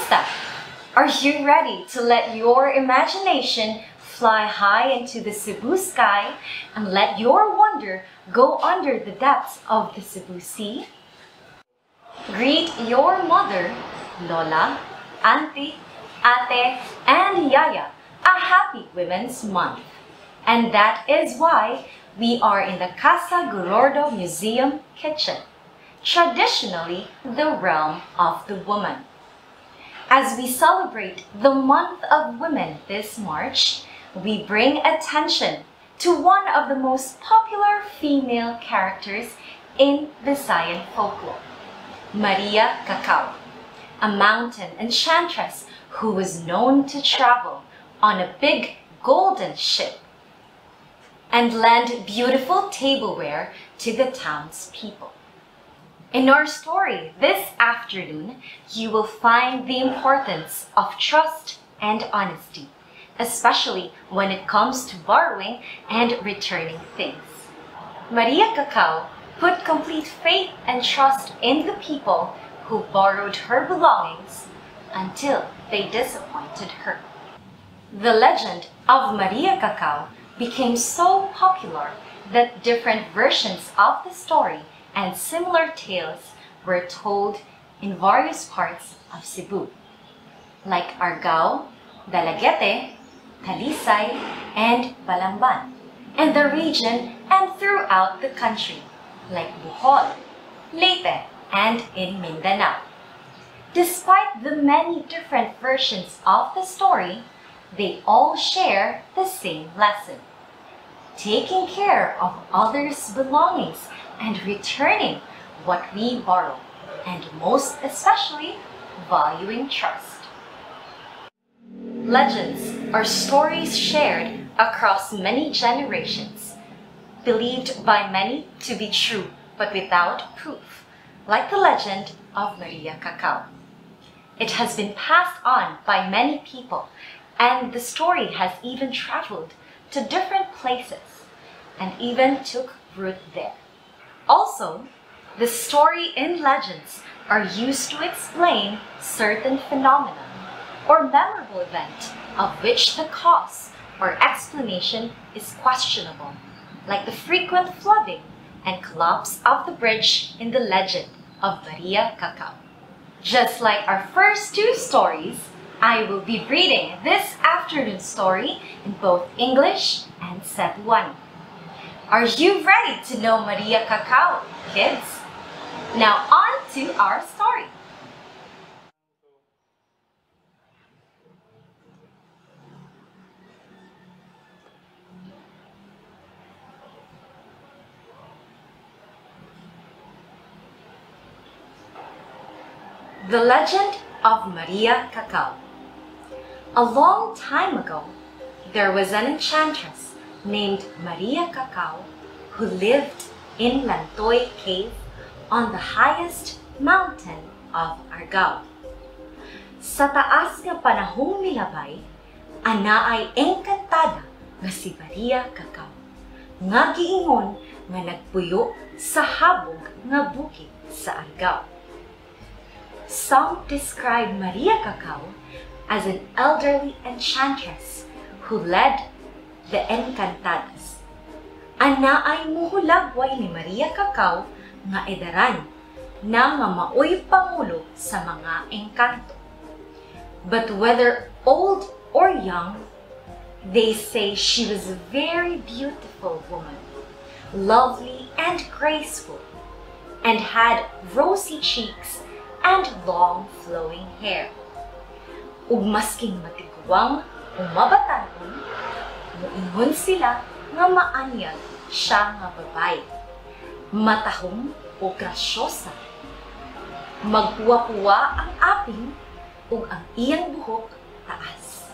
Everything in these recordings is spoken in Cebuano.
Kumusta? Are you ready to let your imagination fly high into the Cebu sky and let your wonder go under the depths of the Cebu Sea? Greet your mother, Lola, Auntie, Ate, and Yaya a happy Women's Month. And that is why we are in the Casa Gorordo Museum kitchen, traditionally the realm of the woman. As we celebrate the Month of Women this March, we bring attention to one of the most popular female characters in Visayan folklore, Maria Cacao, a mountain enchantress who was known to travel on a big golden ship and lend beautiful tableware to the townspeople. In our story this afternoon, you will find the importance of trust and honesty, especially when it comes to borrowing and returning things. Maria Cacao put complete faith and trust in the people who borrowed her belongings until they disappointed her. The legend of Maria Cacao became so popular that different versions of the story and similar tales were told in various parts of Cebu, like Argao, Dalaguete, Talisay, and Balamban, and the region and throughout the country, like Bohol, Leyte, and in Mindanao. Despite the many different versions of the story, they all share the same lesson: taking care of others' belongings and returning what we borrow, and most especially, valuing trust. Legends are stories shared across many generations, believed by many to be true but without proof, like the legend of Maria Cacao. It has been passed on by many people, and the story has even traveled to different places and even took root there. Also, the story in legends are used to explain certain phenomena or memorable event of which the cause or explanation is questionable, like the frequent flooding and collapse of the bridge in the legend of Maria Cacao. Just like our first two stories, I will be reading this afternoon's story in both English and Cebuano. Are you ready to know Maria Cacao, kids? Now on to our story. The Legend of Maria Cacao. A long time ago, there was an enchantress named Maria Cacao who lived in Lantoy Cave on the highest mountain of Argao. Sa taas nga panahong milabay, anaay engkantada nga si Maria Cacao, nga giingon nga nagpuyo sa habog nga bukid sa Argao. Some describe Maria Cacao as an elderly enchantress who led the Encantadas. Anaay muhulagway ni Maria Cacao nga edaran na nga maoy pangulo sa mga engkanto. But whether old or young, they say she was a very beautiful woman, lovely and graceful, and had rosy cheeks and long flowing hair. Ug masking matiguang o mabatanon, muingon sila nga maanyag siya nga babaye, matahom o grasyosa. Magpuwa-puwa ang aping ug ang iyang buhok taas.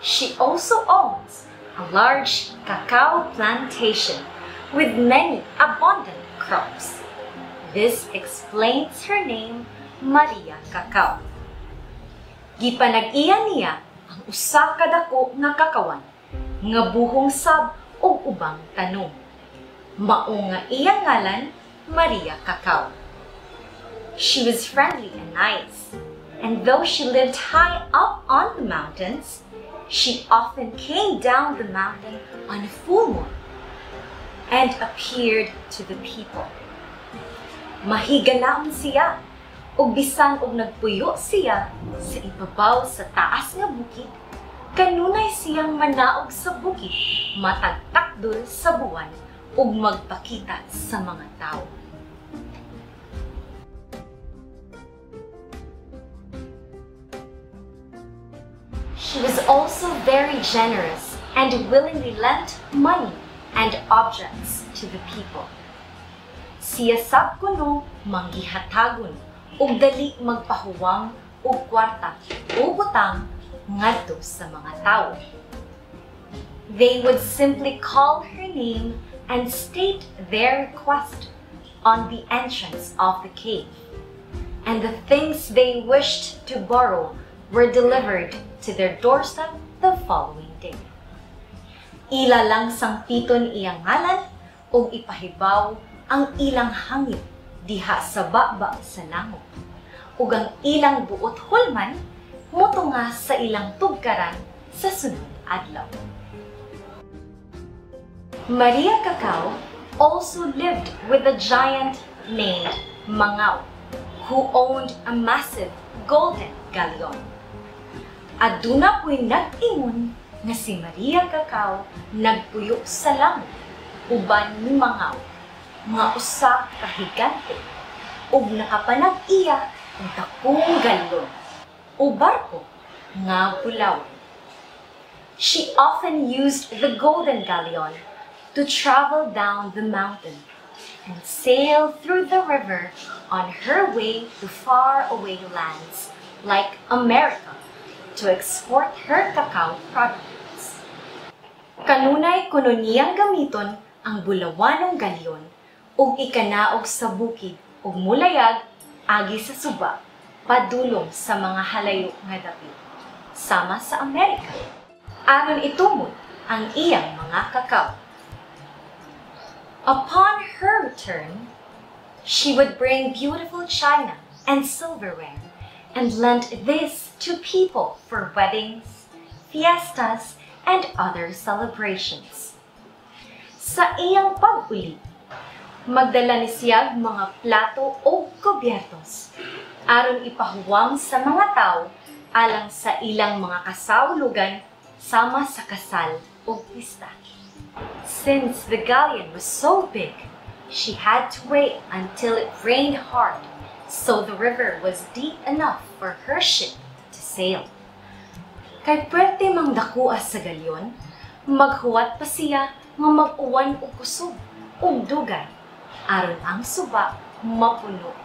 She also owns a large cacao plantation with many abundant crops. This explains her name, Maria Cacao. Gipanag-iya niya ang usa ka dako nga kakawan, nga buhong sab og ubang tanom. Mao nga iyang ngalan, Maria Cacao. She was friendly and nice. And though she lived high up on the mountains, she often came down the mountain on a full moon and appeared to the people. Mahigalaon siya, ug bisan og nagpuyo siya sa ibabaw sa taas nga bukid, kanunay siyang manaog sa bukid matag takdol sa buwan ug magpakita sa mga tawo. She was also very generous and willingly lent money and objects to the people. Siya sab kuno manggihatagon ug dali magpahuwang og kwarta o butang ngadto sa mga tawo. They would simply call her name and state their request on the entrance of the cave, and the things they wished to borrow were delivered to their doorstep the following day. Ila lang sangpiton iyang ngalan ug ipahibaw ang ilang hangyo diha sa baba sa langog, ug ang ilang buot hulman motunga sa ilang tugkaran sa sunod adlaw. Maria Cacao also lived with a giant named Mangao, who owned a massive golden galleon. Aduna po'y nag-ingon nga si Maria Cacao nagpuyo sa langit uban ni Mangao, nga usa ka higante, ug nakapanag-iya og dakong galyon o barko nga bulawan. She often used the golden galleon to travel down the mountain and sail through the river on her way to faraway lands like America to export her cacao products. Kanunay kuno niyang gamiton ang bulawanong galyon ug ikanaog sa bukid ug mulayag agi sa suba padulong sa mga halayo nga dapit, sama sa Amerika, aron itumod ang iyang mga kakao. Upon her return, she would bring beautiful china and silverware and lend this to people for weddings, fiestas, and other celebrations. Sa iyang pag-uli, magdala ni siyag mga plato o kubyertos aron ipahuwang sa mga tao alang sa ilang mga kasawlugan sama sa kasal o pista. Since the galleon was so big, she had to wait until it rained hard so the river was deep enough for her ship to sail. Kay pwerte mang dakua sa galyon, maghuwat pa siya nga mag-uwan og kusog ug dugay aron ang suba mapuno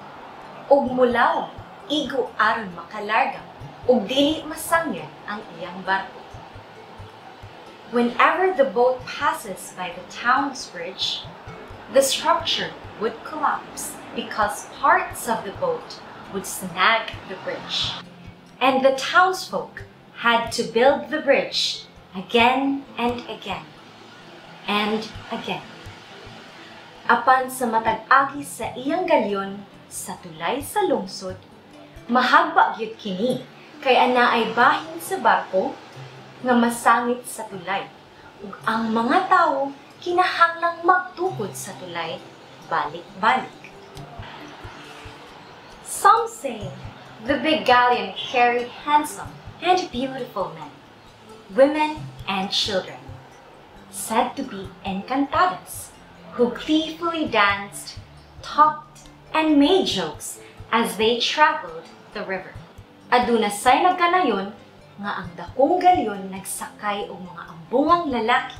ug mulaw igo aron makalarga ug dili masangyan ang iyang barko. Whenever the boat passes by the town's bridge, the structure would collapse because parts of the boat would snag the bridge. And the townsfolk had to build the bridge again and again and again. Apan sa matag agi sa iyang galyon sa tulay sa lungsod, mahagba gyud kini kay anaay bahin sa barko nga masangit sa tulay ug ang mga tawo kinahanglang magtukod sa tulay balik-balik. Some say the big galleon carried handsome and beautiful men, women, and children, said to be encantadas, who gleefully danced, talked, and made jokes as they traveled the river. Aduna say nagkanayon nga ang dakong galyon nagsakay og mga ambungang lalaki,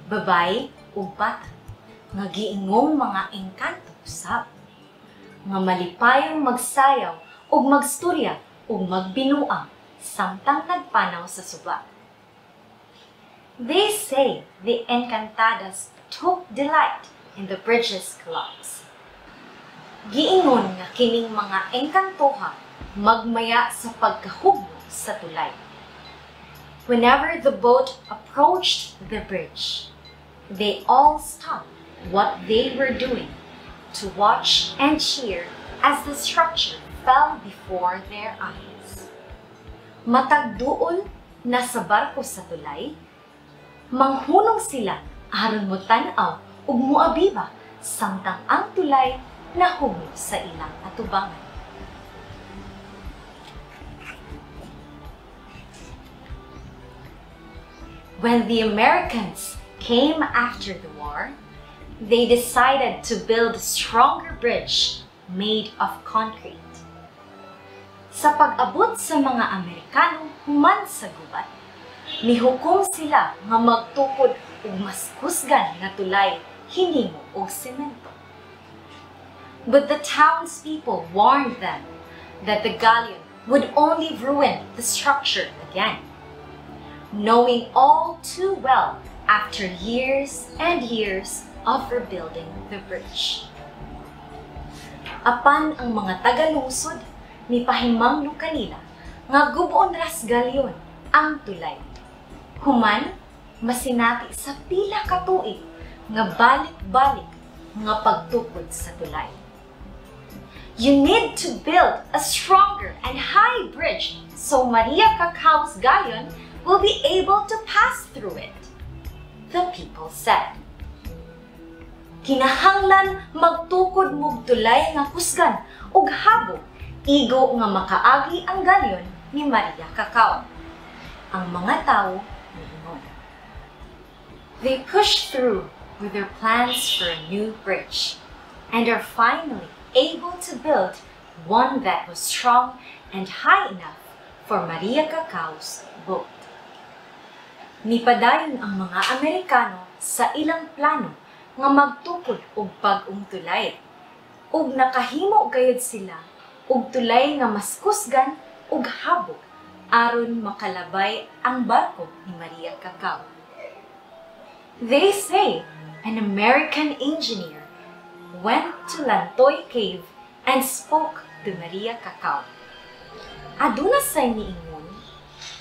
babae ug bata, nga giingong mga engkanto usab, nga malipayong magsayaw ug magstorya ug magbinuang samtang nagpanaw sa suba. They say the encantadas took delight in the bridge's collapse. Giingon nga kining mga engkantoha magmaya sa pagkahugno sa tulay. Whenever the boat approached the bridge, they all stopped what they were doing to watch and cheer as the structure fell before their eyes. Matag duol nasa barko sa tulay, manghunong sila aron motan-aw ug moabiba samtang ang tulay nahugno sa ilang atubangan. When the Americans came after the war, they decided to build a stronger bridge made of concrete. Sa pag-abot sa mga Amerikano human sa gubat, mihukom sila nga magtukod og mas kusgan nga tulay hinimo og semento. But the townspeople warned them that the galleon would only ruin the structure again, knowing all too well after years and years of rebuilding the bridge. Apan ang mga taga-lungsod mipahimangno kanila nga guboon ras galyon ang tulay. Human, masinati sa pila ka tuig nga balik-balik nga pagtukod sa tulay. "You need to build a stronger and high bridge so Maria Cacao's galleon will be able to pass through it," the people said. "Kinahanglan magtukod mog tulay nga kusgan ug habog igo nga makaagi ang galyon ni Maria Cacao," ang mga tawo niingon. They pushed through with their plans for a new bridge and are finally able to build one that was strong and high enough for Maria Cacao's boat. Nipadayon ang mga Amerikano sa ilang plano nga magtukod og bag-ong tulay. Ug nakahimo gayud sila og tulay nga mas kusgan ug habog aron makalabay ang barko ni Maria Cacao. They say an American engineer went to Lantoy Cave and spoke to Maria Cacao. Aduna say niingon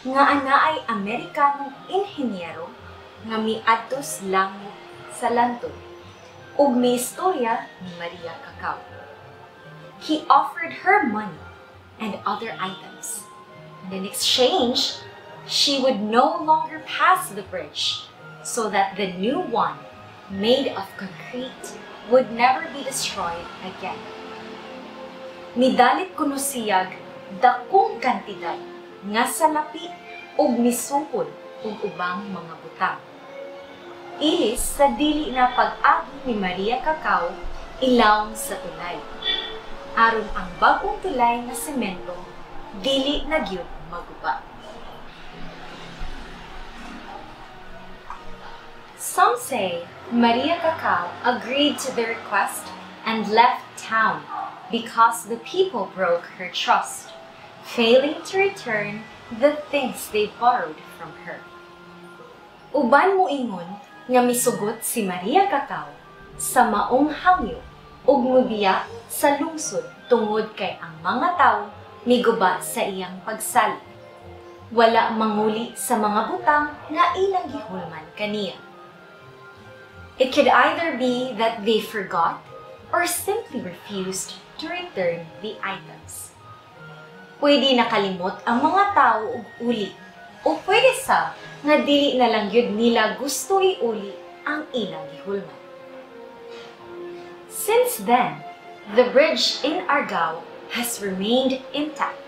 nga anaay Amerikanong inhinyero nga miadto sa langub sa Lantoy ug miistorya ni Maria Cacao. He offered her money and other items, and in exchange, she would no longer pass the bridge so that the new one, made of concrete, would never be destroyed again. Midalit kuno siyag dakong kantidad nga salapi ug misupol og ubang mga butang. Ilis sa dili na pag-agi ni Maria Cacao ilawom sa tulay, aron ang bag-ong tulay nga semento dili na gyud maguba. Some say Maria Cacao agreed to the request and left town because the people broke her trust, failing to return the things they borrowed from her. Uban moingon nga misugot si Maria Cacao sa maong hangyo ug mobiya sa lungsod tungod kay ang mga tawo miguba sa iyang pagsalig. Wala manguli sa mga butang nga ilang gihulman kaniya. It could either be that they forgot or simply refused to return the items. Pwede nakalimot ang mga tao og uli o pwede sa nga dili na lang gyud nila gusto iuli ang ilang gihulman. Since then, the bridge in Argao has remained intact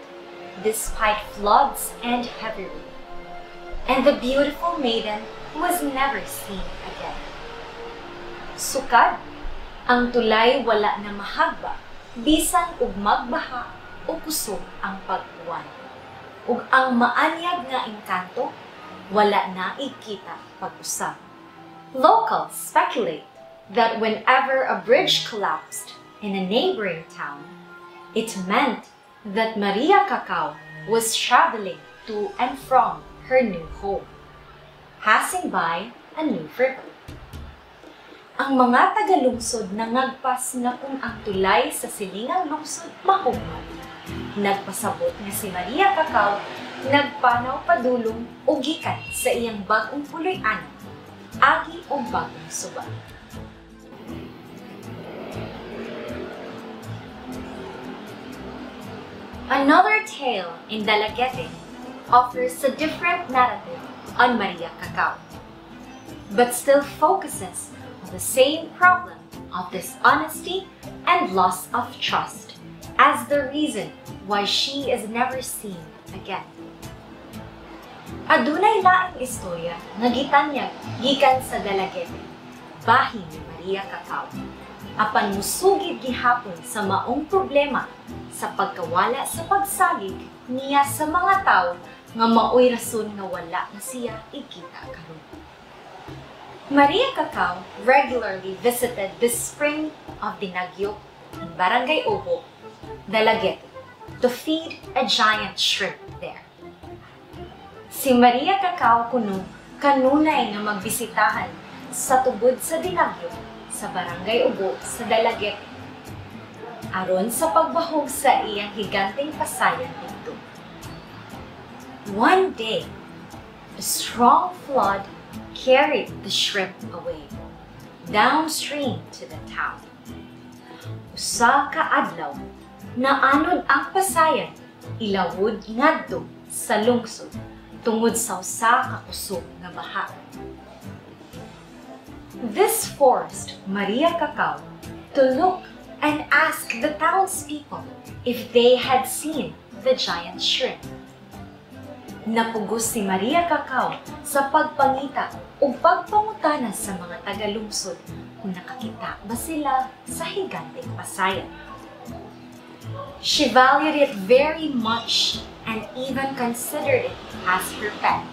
despite floods and heavy rain, and the beautiful maiden was never seen again. Sukad, ang tulay wala na mahagba bisan og magbaha o kusog ang pag-uwan. Ug ang maanyag nga engkanto wala na ikita pag-usab. Locals speculate that whenever a bridge collapsed in a neighboring town, it meant that Maria Cacao was traveling to and from her new home, passing by a new river. Ang mga tagalungsod nangagpas nga kung ang tulay sa silingang lungsod mahugno, nagpasabot nga si Maria Cacao nagpanaw padulong o gikan sa iyang bag-ong puloy-anan, agi og bag-ong suba. Another tale in Dalaguete offers a different narrative on Maria Cacao, but still focuses on the same problem of dishonesty and loss of trust as the reason why she is never seen again. Adunay laing istorya nga gitanyag gikan sa Dalaguete, bahin ni Maria Cacao, apan musugid gihapon sa maong problema sa pagkawala sa pagsalig niya sa mga tawo nga maoy rason nga wala na siya ikita karon. Maria Cacao regularly visited the spring of Dinagyok in Barangay Obo, Dalaguete, to feed a giant shrimp there. Si Maria Cacao kuno kanunay nga magbisitahan sa tubod sa Dinagyok sa Barangay Obo sa Dalaguete aron sa pagbahog sa iyang higanteng pasayan didto. One day, a strong flood carried the shrimp away, downstream to the town. Usa ka adlaw, naanod ang pasayan, ilawod ngadto sa lungsod tungod sa usa ka kusog nga baha. This forced Maria Cacao to look and ask the townspeople if they had seen the giant shrimp. Napugos si Maria Cacao sa pagpangita ug pagpangutana sa mga taga-lungsod kung nakakita ba sila sa higanteng pasayan. She valued it very much and even considered it as her pet.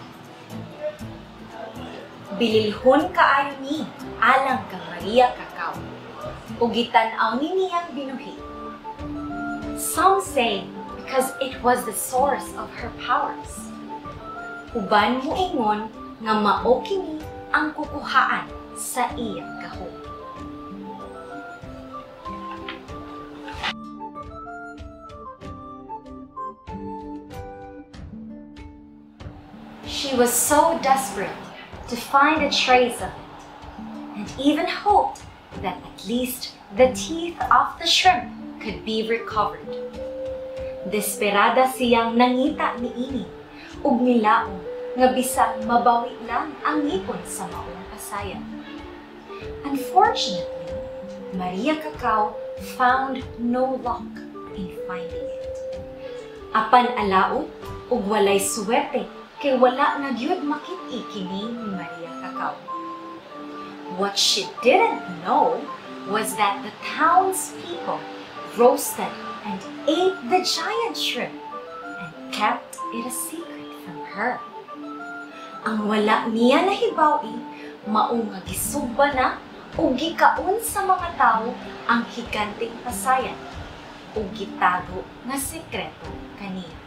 Bililhon kaayo ni alang kang Maria Cacao ug gitan-aw ni niyang binuhi. Some say because it was the source of her powers. Uban moingon nga mao kini ang kukuhaan sa iyang gahom. She was so desperate to find a trace of it, and even hoped that at least the teeth of the shrimp could be recovered. Desperada siyang nangita niini ug nilaom nga bisan mabawi lang ang ngipon sa maong pasayan. Unfortunately, Maria Cacao found no luck in finding it. Apan alaot ug walay suwerte kay wala na gyud makit-i kini ni Maria Cacao. What she didn't know was that the townspeople roasted and ate the giant shrimp and kept it a secret from her. Ang wala niya nahibaw-i, mao nga gisugba na ug gikaon sa mga tawo ang higanteng pasayan ug gitago nga sekreto kaniya.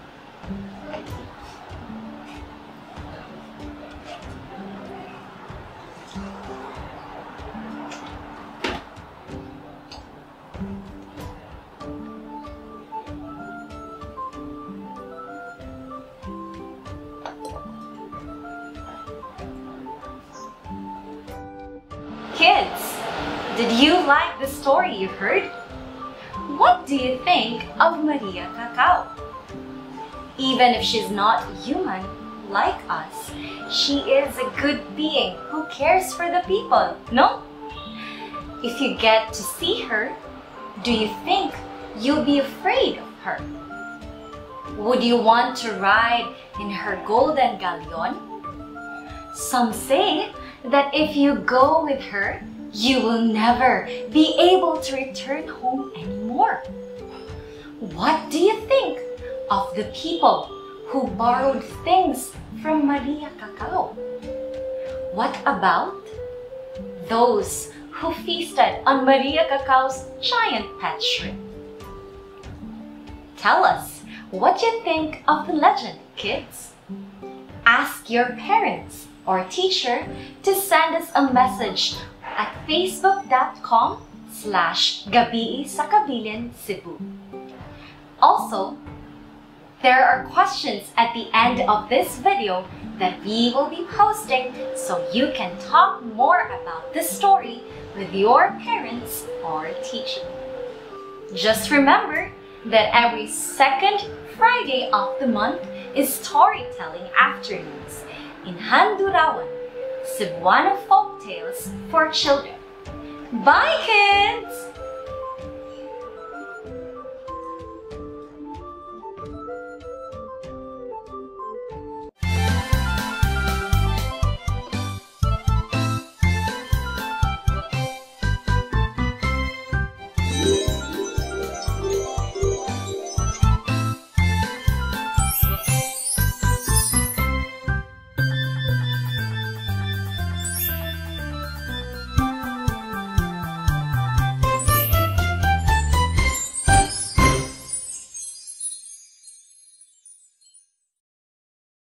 Kids, did you like the story you heard? What do you think of Maria Cacao? Even if she's not human like us, she is a good being who cares for the people, no? If you get to see her, do you think you'll be afraid of her? Would you want to ride in her golden galleon? Some say that if you go with her, you will never be able to return home anymore. What do you think of the people who borrowed things from Maria Cacao? What about those who feasted on Maria Cacao's giant pet shrimp? Tell us what you think of the legend, kids. Ask your parents or teacher to send us a message at facebook.com/Gabii sa Kabilin Cebu. Also, there are questions at the end of this video that we will be posting so you can talk more about the story with your parents or teacher. Just remember that every second Friday of the month, is Storytelling Afternoons in Handurawan, Cebuano Folktales for Children. Bye, kids!